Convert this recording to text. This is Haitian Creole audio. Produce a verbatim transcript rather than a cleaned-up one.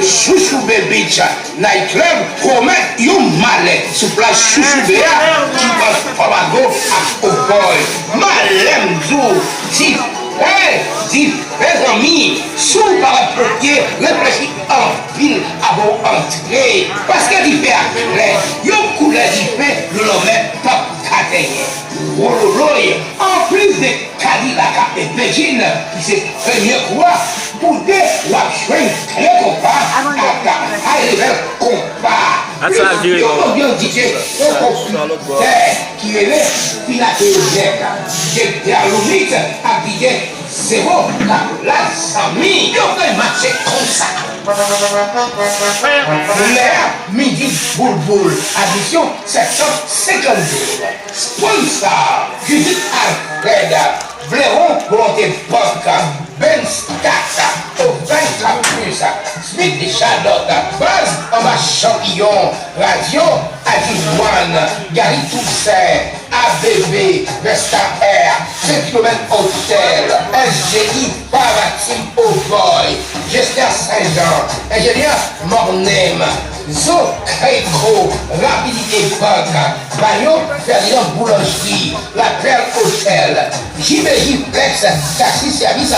Chouchoube Beach Night Club komèt yon malè sou plaj Chouchoube a ki ant Tobago ak Obòy. Malè m di w, dife, dife zanmi, si w pa wè potye, reflechi anpil avan w antre. Paske dife a klè, yon koulè dife lo lanmè p ap ka tenyen. Wololoy, anplis de Kadilak ak Bedjine, ki se premye kou a, pou de w ap jwenn kle konpa ak high level konpa. Yon anbyans D J pwofwofitè ki rele Pinateonèk, D J Terlomix ak D J Zewo k ap la zanmi. Yo fè mache konsa. Lè a midi boulboul, admisyon sèt san senkannde. Sponsor, Judith Alfred, Blewon Volonte Bank, Ben Stat, Auvergne Campus, Smith Charlotte, Baz Anba Chanpiyon, Radyo Adjouan, Gary Toussaint, A B B, Vesta Air, Saint Philomène Hotel, S G I, Paratim Obòy, Jester Saint Jean, Enjenyè Mornem, Zo Kayko, Rapidite Bank, Bayo Ferdinand Boulanjri, La Perle Hotel, J B J Flex, Taxi Service,